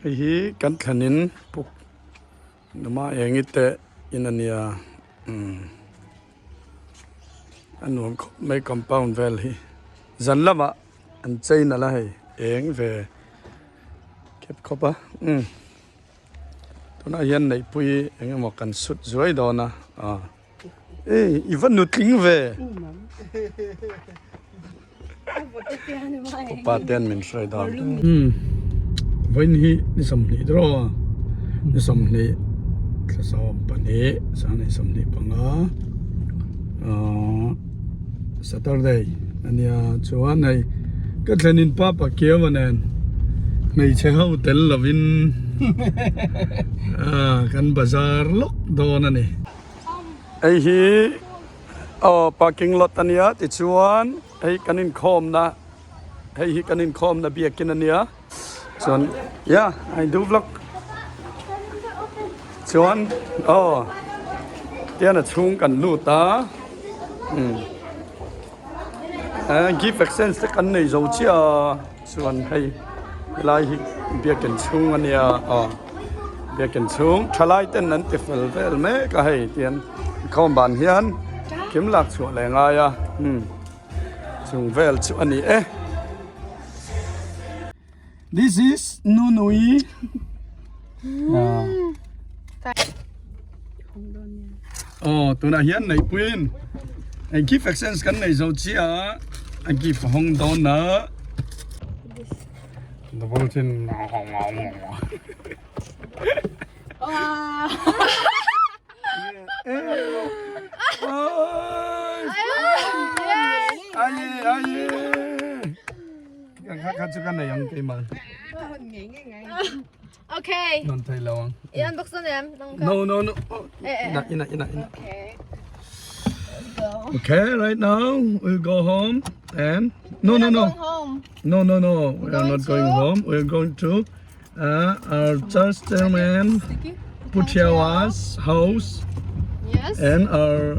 Hei hi kan thlenin puk numa eng i te in a nia umm a nuam khawp mai compound vel hi zan lamah an chei nalh a hei eng ve khep khawp a umm tunah hian neihpui eng emaw kan sut zuai dawn a aw e i va nutling ve upa ten min hruai dawn umm vawiin hi ni 20 draw a ni 20 thla 12 sang 25 ahh Saturday ania chuan hei ka thlenin pa Pakiawa nen hmeichhe ho tel lovin ah kan bazar lawk dawn a ni. Hei hi aw parking lot ania tichuan hei kan inkhawmna hei hi kan inkhawmna biakin ania chuan yeah I do vlog chuan aw tian a chhung kan lut a umm gift exchange te kan nei zo chiah a chuan hei helai hi biakin chhung ania aw biakin chhung thalai ten an ti fel vel mek a hei tian inkhawm ban hian kim lak chhuah leh ngai a umm. Chung vel chu a ni e. This is Nunui. Oh, tunah hian neihpuiin hei gift exchange kan nei zo chiah a, a gift a hawng dawn a. Double chin. Okay. Non thei lo ang. I unbox na em? No, no, no. Oh, ina, ina, ina, ina. Okay. Let's go. Okay, right now we'll go home and no, no, no. Going home. No, no, no. We are not going home. We are going to uh, our church chairman Putiawa's house Yes. and our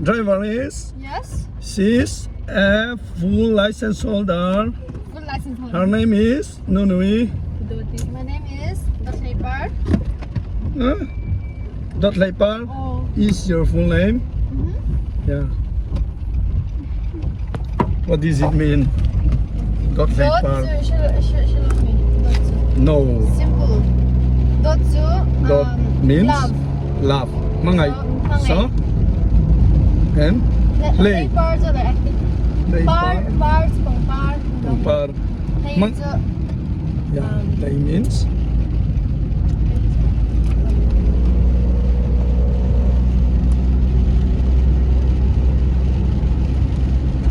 driver is Yes. she's a full license holder. Full license holder. Her name is Nunui. My name is Dot Huh? Dot Leipar Oh. is your full name. Mm-hmm. Yeah. What does it mean? Dot Dot Leipar. zu me. Dot zu. No. Simple. Dot zu. Dot means Love. Love. Mangai. So, So. And Play. Play. Par zu like Leipar. Par par pang par. Par. Play Mang- zu. Yeah. Play means.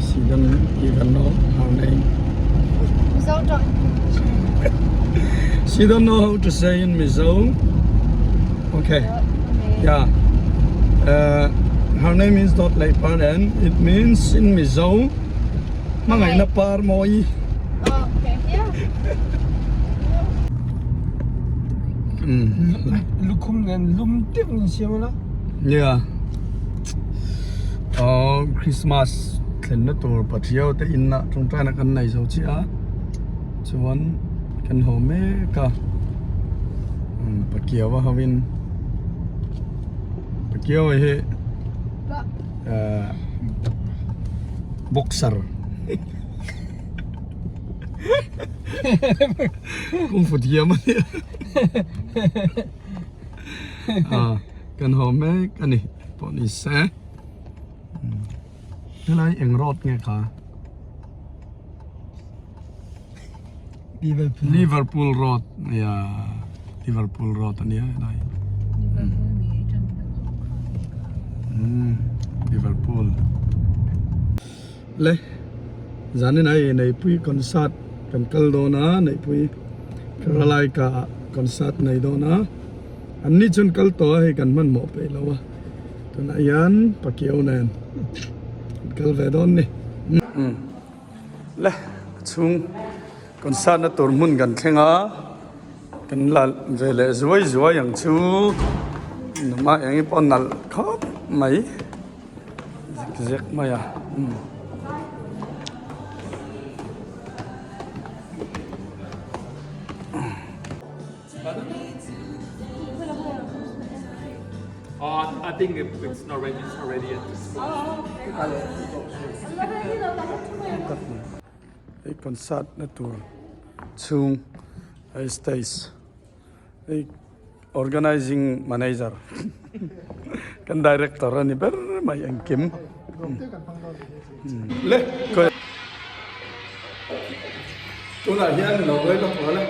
She don't even know her name. Mizo dot. She don't know how to say in Mizo. Okay. Yeah. Uh, her name is Dot Leipar and it means in Mizo, Mangai na par moi. Oh, okay. Yeah. Lukhum nen lum tep ni siam la. Yeah. Oh, Christmas thlen na tur pathiau te in na tawngtai na kan nei zo chiah a chuan kan haw mek a pakiau a ho in pakiau hi boxer kung fu thiam a nia ah kan haw mek a ni pawh ni se helai eng road nge kha Liverpool Liverpool road ya Liverpool road a nia helai Liverpool le zanin a neipui concert kan kal dawn a neipui Keralai ka ah concert nei dawn a an ni chuan kal tawh a hei kan hmanhmawh peih lo a tunah hian pakiau nen kan kal ve dawn ni le a chhung concert na tur hmun kan thleng a kan la ve leh zuai zuai ang chu numa eng pawh nalh khawp mai. Zik zek mai a umm. Oh, I think it's not ready. It's not ready yet. Hei concert na tur chhung hei stage hei organizing manager kan director a ni ber mai engkim le Tunah hian lo ngawi lawk lo le.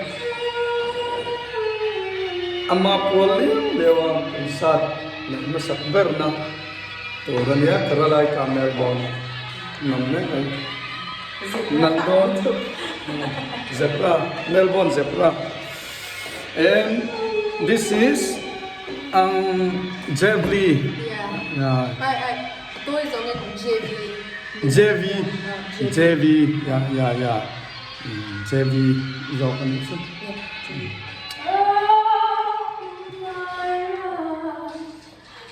Ama pual liau liau a concert neih hmasak berna tur a nia Keralai ka Melbourne nam mek a ni. Nalh dawn Zebra Melbourne Zebra and this is ang Jebli yeah. JV JV ya ya ya JV zawk a nih chu.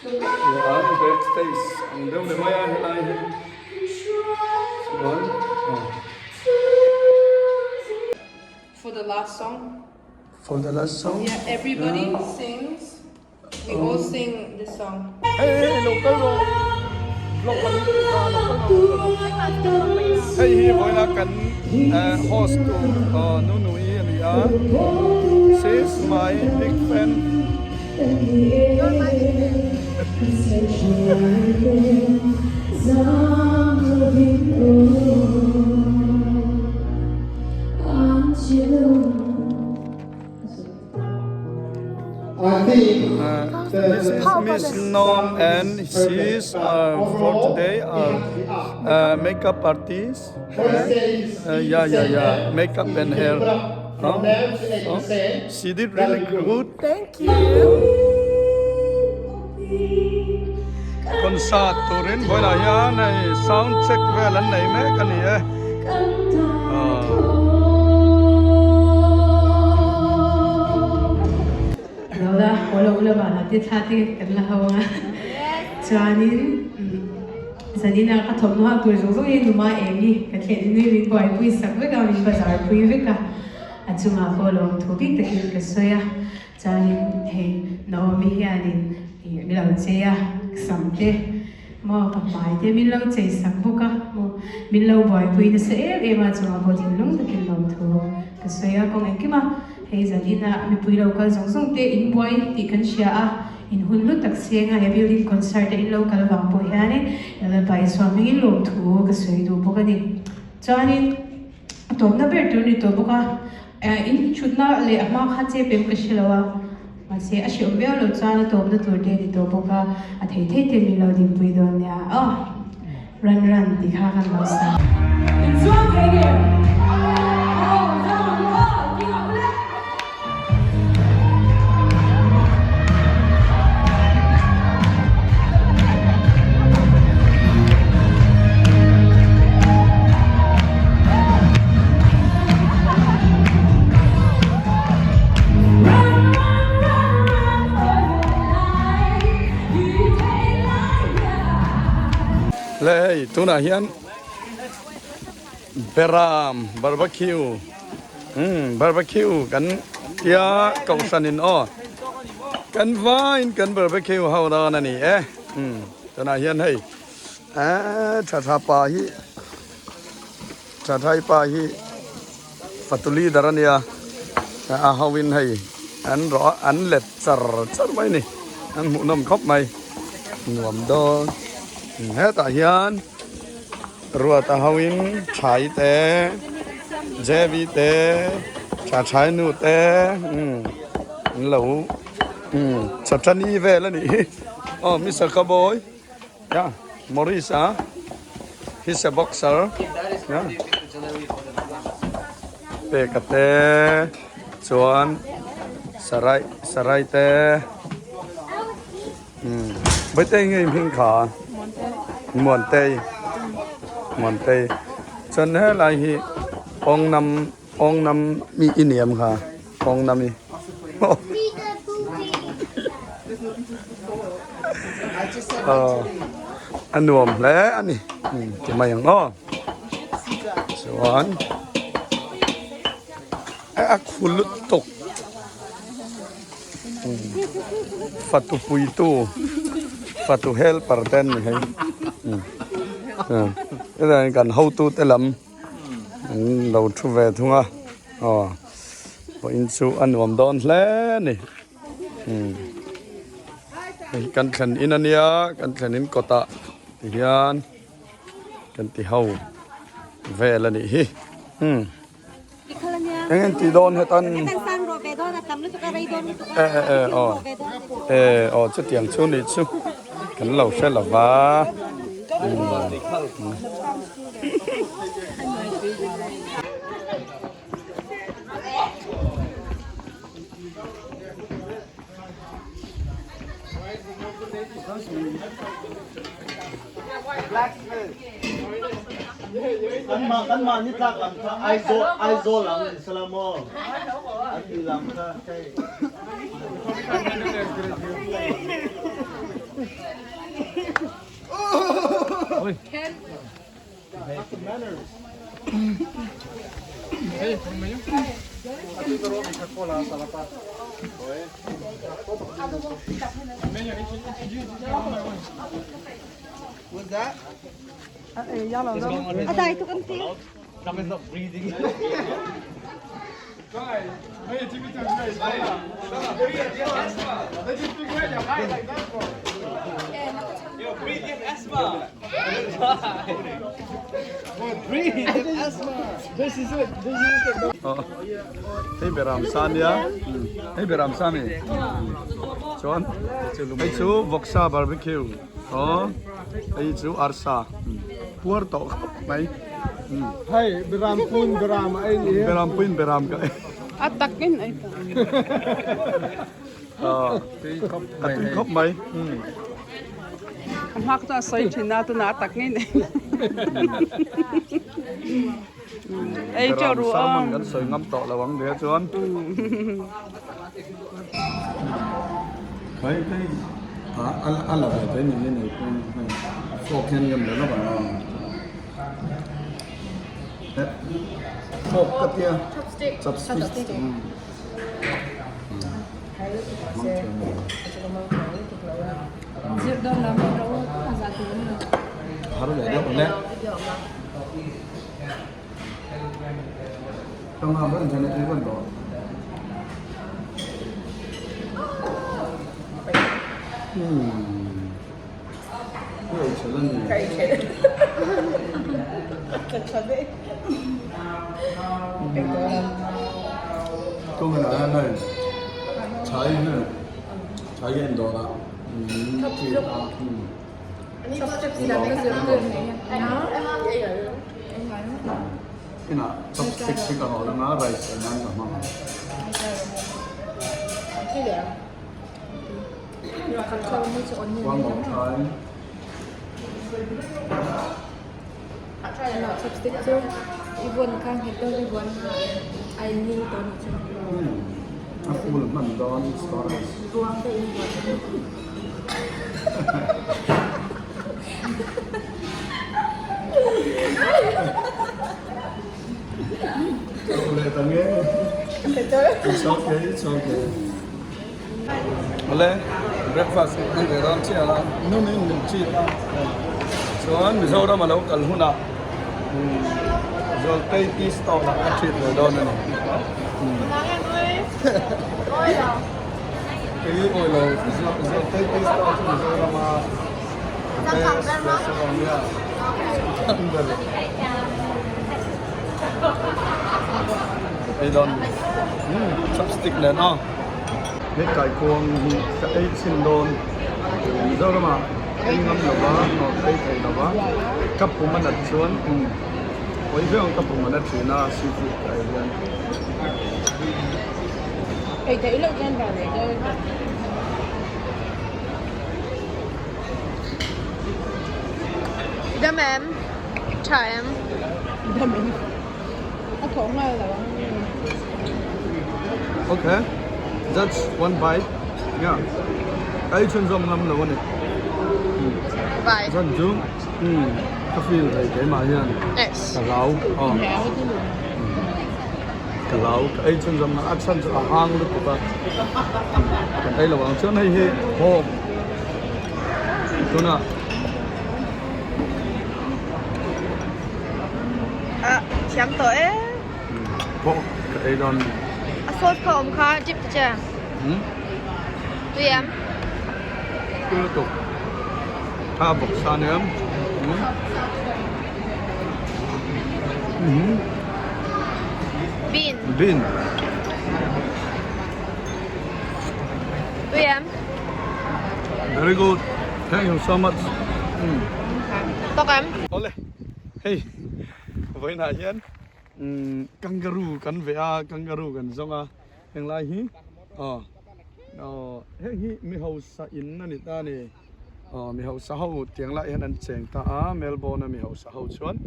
Chuan backstage ang deuh leh mai a helai hi chuan For the last song. For the last song. Yeah, everybody sings. We all sing this song. Hei hei lo kal rawh vlog kan tih kha lo kal rawh hei hi vawiina kan host tu Nunui a ni a she is my big fan This is Miss Nom and she is for today our makeup artist. Yeah, yeah, yeah. Makeup and hair. Oh, oh. She did really good. Thank you. Concert turin vawilah hian hei sound check vel an nei mek a ni e. Lo la haw lo ula vanah te thla te kan la ho ang a chuanin zanina ka thawmhnaw hak tur zawng zawng hi numa eng hi ka thlen in min buaipui sak vek a min bazar pui vek a a chungah pawh lawmthu bik takin ka sawi a. Chuanin hei Naomi hianin ih min lo chei a, sam te maw ka hmai te min lo chei sak bawk a maw min lo buaipui nasa em em a chungah pawh thinlung takin lawmthu ka sawi a kawng engkim a hei zan inah mipui lo kal zawng zawng te in buai tih kan hria a in hun hlu tak seng a he building concert a in lo kal vang pawh hianin Lalpa Isua hmingin lawmthu ka sawi duh bawk a ni chuanin a tawpna ber tur a ni tawh bawk a. In thutna leh a hma kha chep em ka hre lo a, mahse a hreawm viau lo chuan a tawpna tur te a ni tawh bawk a, a thei thei te min lo dinpui dawn nia aw run run tih kha kan lo sa. Inchuang thei nge? Aw, zang ang aw, ding ang le. Le hei tunah hian Beram barbecue umm barbecue kan tia kohhran in aw kan vaiin kan barbecue ho dawn a ni e umm tunah hian hei eee tha tha pa hi. Thathai pa hi fatu leader a nia a ho in hei an rawh a an let char char mai a ni an hmuh nawm khawp mai nuam dawn hetah hian ruat a ho in thai te jevi te thathai nu te umm an lo umm chawchani vel a nih hi aw mister cowboy. Ya, Maurice a, he's a boxer. Ya. Peka te, chuan sarai sarai te. Hmm. Với tên nghe hình khả. Muan tây. Muan tây. Chuan he lai hi ong nam ong nam mi iniam kha. Ong nam i. A nuam hle a ni ti mai ang aw chuan a khu lutuk. Fatu puitu fatu helper te an ni hei hetah hian kan hotu te lam an lo thu ve thung a aw vawiin chu a nuam dawn hle a ni hei kan thlen in ania kan thlen in kawtah tihian kan ti ho vel a nih hi umm. Eng en tih dawn hetan e e e aw e aw chutiang chu nih chu kan lo hre lo va Hei beram sa nia hei beram sa mi chuan hei chu vawksa barbecue aw hei chu arsa puar tawh khawp mai Hei beram pun beram a ei ni beram puin beram ka ei A takin ei ta. A tui khawp mai. A hmak chu a sawi thin a tunah a tak ngei nei. Ei teuh ru a. Salmon kan sawi ngam tawh lo ang nia chuan. Khai khai a a la ve te ni nei pawh hei fork hian ngam lo lo ang. Fork ka tia. Chopstick. Chopstick. Har leh deuh le. Tanga ban chana ei ban tawh. Ka ei thelh a ni. Ka ei thelh. Ka tha ve. Tawng in ah hian chai hi chai hi en dawn a. Inah chopstick hi ka hawl anga rice ei nan ka hmang ang. A full hman dawn storage. It's okay, it's okay. Awle breakfast kan ve dawn chiah a nun in min chip a chuan Mizoram a lo kal hunah Zawltei tea stall ah ka treat ve dawn a ni kei awi lo Zawltei tea stall chu Mizoram a best restaurant nia an ber ei dawn chopstick nen aw. He kaikuang hi ka ei chhin dawn Mizoramah ka ei ngam lo va aw ka ei thei lo va ka pum a nat chuan pawi viau ang ka pum a na thin a seafood ka ei hian. Ei theih loh chuan van ei dawn. Dam em? Tha em? Dam em? A thawh nghal lo ang. Okay, that's one bite. Yeah. Ka ei chhunzawm ngam lo a ni. Bye. Zan chu ka feel thei keimah hian Yes. ka hlau. Aw. Ka ka hlau ka ei chhunzawm nghal a chhan chu a hang lutuk a kan ei lo ang chuan hei hi hawk tunah Ah, thiam tawh e. Hawk ka ei dawn. A sauce kha awm kha dip ta che. Tui em? Tui lutuk. Kha bawk sa nia. Bean. Bean. Tui em? Very good. Thank you so much. Tok em? Awle. Hei. Vawiinah hian kangaroo kan veh a, kangaroo kan zawng a. Heng lai hi aw aw heng hi mi hausa in a ni ta a ni. Aw mi hausa ho tiang lai hian an cheng ta a, Melbourne a mi hausa ho chuan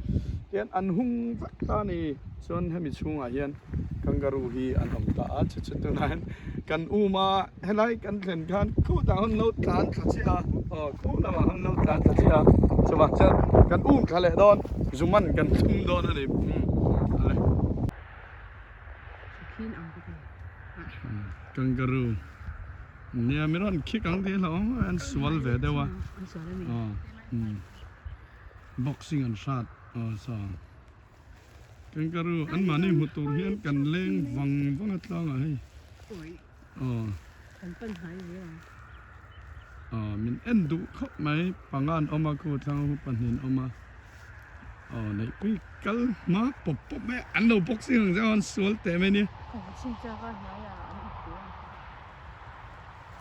tian an hung vek ta a ni. Chuan hemi chhungah hian kangaroo hi an awm ta a, chu chu tunah hian kan um a, helai kan thlen khan khutah hun lo tlan thla chiah a, aw khu lamah hun lo tlan thla chiah a, chuvang chuan kan um thla leh dawn, zuman kan tum dawn a ni. Umm. Kangaroo nia mi rawn khik ang tih hlauh awm an sual ve deuh a boxing an hrat aw saw kangaroo an mahni hmu tur hian kan leng vang vang a tlang ah hei aw aw min en duh khawp mai panga an awm a khu thlang hu pahnih an awm a. Aw neihpui kal hma pawp pawp mai a, an lo boxing ang zeuh a an sual teh mai nia.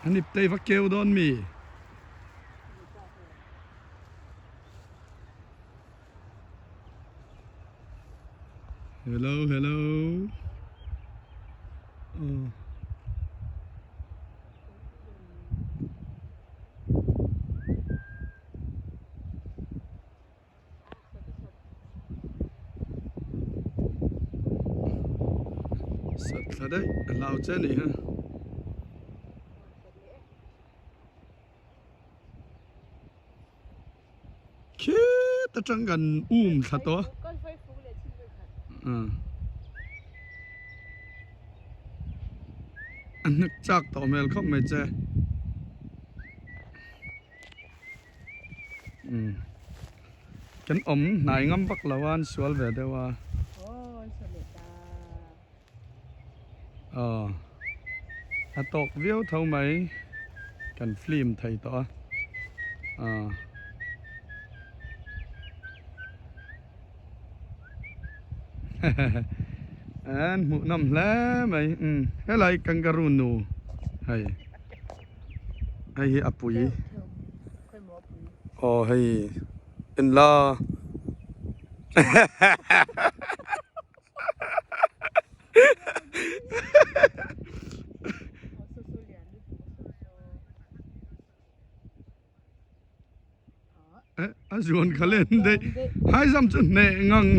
An ip tei va keu dawn mi. Hello hello. Aw. Sat thla daih a hlau che a nih ha. Khit atang kan um thla tawh a. A hnek chak tawh hmel khawp mai che. Kan awm hnai ngam vak lo a an sual ve deuh a. Aw a tawk viau tho mai kan film thei tawh a aw. An hmuh nawm hle mai helai kangaroo nu hei. Hei hi a pui aw hei en la a zuan kha len daih hai zam chu hneh ngang.